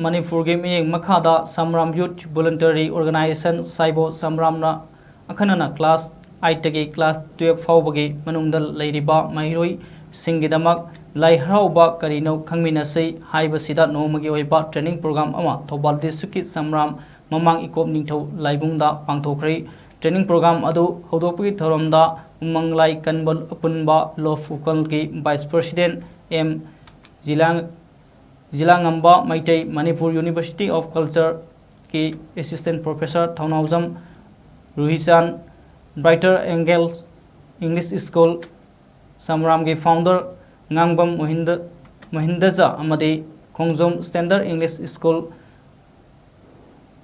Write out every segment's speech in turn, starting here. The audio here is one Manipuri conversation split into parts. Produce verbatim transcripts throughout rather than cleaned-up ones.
ꯃꯅꯤꯄꯨꯔꯒꯤ ꯃꯤꯠꯌꯦꯡ ꯃꯈꯥꯗ ꯁꯝꯔꯥꯝ Youth Voluntary Organization ꯁꯥꯏꯕꯣ ꯁꯝꯔꯥꯝꯅ ꯑꯈꯟꯅꯅ class eight ꯇꯒꯤ class twelve ꯐꯥꯎꯕꯒꯤ ꯃꯅꯨꯡꯗ ꯂꯩꯔꯤꯕ ꯃꯍꯩꯔꯣꯏꯁꯤꯡꯒꯤꯗꯃꯛ ꯂꯥꯏ ꯍꯔꯥꯎꯕ ꯀꯔꯤꯅꯣ ꯈꯪꯃꯤꯟꯅꯁꯤ ꯍꯥꯏꯕꯁꯤꯗ ꯅꯣꯡꯃꯒꯤ ꯑꯣꯏꯕ training program ꯑꯃ ꯊꯧꯕꯥꯜ district ꯀꯤ ꯁꯝꯔꯥꯝ ꯃꯃꯥꯡ ꯏꯀꯣꯞ ꯅꯤꯡꯊꯧ ꯂꯥꯏꯕꯨꯡꯗ ꯄꯥꯡꯊꯣꯛꯈ꯭ꯔꯦ꯫ Training program ꯑꯗꯨ ꯍꯧꯗꯣꯛꯄꯒꯤ ꯊꯧꯔꯝꯗ ꯎꯃꯪ ꯂꯥꯏ ꯀꯟꯕ ꯑꯄꯨꯟꯕ ꯂꯣꯐ ꯎꯀꯜꯒꯤ vice president M Jila-, Jilangamba Meitei, Manipur University of Culture ꯀꯤ assistant professor Thounaojam Ruhichan, Brighter Angel English School ꯁꯝꯔꯥꯝꯒꯤ founder ꯉꯥꯡꯕꯝ ꯃꯣꯍꯤꯟꯗ-, ꯃꯣꯍꯤꯟꯗꯖꯥ ꯑꯃꯗꯤ Khongjom Standard English School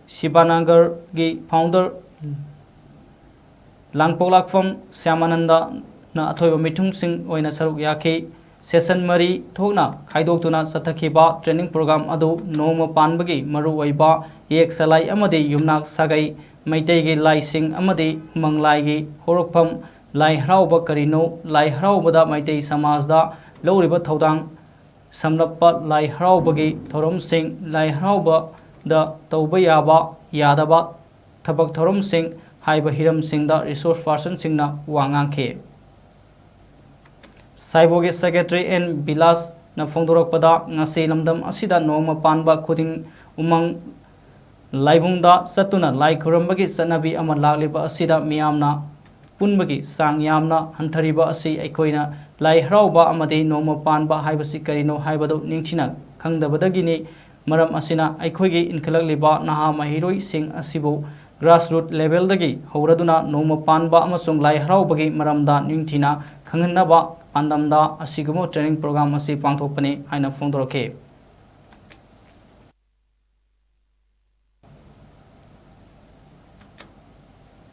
ꯁꯤꯕꯥꯅꯒꯔꯒꯤ founder ꯂꯥꯡꯄꯣꯛꯂꯥꯛꯐꯝ ꯁ꯭ꯌꯥꯃꯥꯅꯟꯗꯅ ꯑꯊꯣꯏꯕ ꯃꯤꯊꯨꯡꯁꯤꯡ ꯑꯣꯏꯅ ꯁꯔꯨꯛ ꯌꯥꯈꯤ꯫ Session ꯃꯔꯤ ꯊꯣꯛꯅ ꯈꯥꯏꯗꯣꯛꯇꯨꯅ ꯆꯠꯊꯈꯤꯕ training program ꯑꯗꯨ ꯅꯣꯡꯃ ꯄꯥꯟꯕꯒꯤ ꯃꯔꯨꯑꯣꯏꯕ, ꯌꯦꯛ ꯁꯂꯥꯏ ꯑꯃꯗꯤ ꯌꯨꯝꯅꯥꯛ ꯁꯥꯒꯩ, ꯃꯩꯇꯩꯒꯤ ꯂꯥꯏꯁꯤꯡ ꯑꯃꯗꯤ ꯎꯃꯪ ꯂꯥꯏꯒꯤ ꯍꯧꯔꯛꯐꯝ, ꯂꯥꯏ ꯍꯔꯥꯎꯕ ꯀꯔꯤꯅꯣ, ꯂꯥꯏ ꯍꯔꯥꯎꯕꯗ ꯃꯩꯇꯩ ꯁꯃꯥꯖꯗ ꯂꯧꯔꯤꯕ ꯊꯧꯗꯥꯡ, ꯁꯝꯂꯞꯄ ꯂꯥꯏ ꯍꯔꯥꯎꯕꯒꯤ ꯊꯧꯔꯝꯁꯤꯡ, ꯂꯥꯏ ꯍꯔꯥꯎꯕꯗ ꯇꯧꯕ ꯌꯥꯕ, ꯌꯥꯗꯕ ꯊꯕꯛ ꯊꯧꯔꯝꯁꯤꯡ ꯍꯥꯏꯕ ꯍꯤꯔꯝꯁꯤꯡꯗ resource personꯁꯤꯡꯅ ꯋꯥ ꯉꯥꯡꯈꯤ꯫ ꯁꯥꯏꯕꯣꯒꯤ secretary ꯑꯦꯟ ꯕꯤꯂꯥꯁꯅ ꯐꯣꯡꯗꯣꯔꯛꯄꯗ, ꯉꯁꯤ ꯂꯝꯗꯝ ꯑꯁꯤꯗ ꯅꯣꯡꯃ ꯄꯥꯟꯕ ꯈꯨꯗꯤꯡ ꯎꯃꯪ ꯂꯥꯏꯕꯨꯡꯗ ꯆꯠꯇꯨꯅ ꯂꯥꯏ ꯈꯨꯔꯨꯝꯕꯒꯤ ꯆꯠꯅꯕꯤ ꯑꯃ ꯂꯥꯛꯂꯤꯕ ꯑꯁꯤꯗ ꯃꯤꯌꯥꯝꯅ ꯄꯨꯟꯕꯒꯤ ꯆꯥꯡ ꯌꯥꯝꯅ ꯍꯟꯊꯔꯤꯕ ꯑꯁꯤ ꯑꯩꯈꯣꯏꯅ ꯂꯥꯏ ꯍꯔꯥꯎꯕ ꯑꯃꯗꯤ ꯅꯣꯡꯃ ꯄꯥꯟꯕ ꯍꯥꯏꯕꯁꯤ ꯀꯔꯤꯅꯣ ꯍꯥꯏꯕꯗꯨ ꯅꯤꯡꯊꯤꯅ ꯈꯪꯗꯕꯗꯒꯤꯅꯤ꯫ ꯃꯔꯝ ꯑꯁꯤꯅ ꯑꯩꯈꯣꯏꯒꯤ ꯏꯟꯈꯠꯂꯛꯂꯤꯕ ꯅꯍꯥ ꯃꯍꯩꯔꯣꯏꯁꯤꯡ ꯑꯁꯤꯕꯨ grassroot levelꯗꯒꯤ ꯍꯧꯔꯗꯨꯅ ꯅꯣꯡꯃ ꯄꯥꯟꯕ ꯑꯃꯁꯨꯡ ꯂꯥꯏ ꯍꯔꯥꯎꯕꯒꯤ ꯃꯔꯝꯗ ꯅꯤꯡꯊꯤꯅ ꯈꯪꯍꯟꯅꯕ ꯄꯥꯟꯗꯝꯗ ꯑꯁꯤꯒꯨꯝꯕ training program ꯑꯁꯤ ꯄꯥꯡꯊꯣꯛꯄꯅꯤ ꯍꯥꯏꯅ ꯐꯣꯡꯗꯣꯔꯛꯈꯤ꯫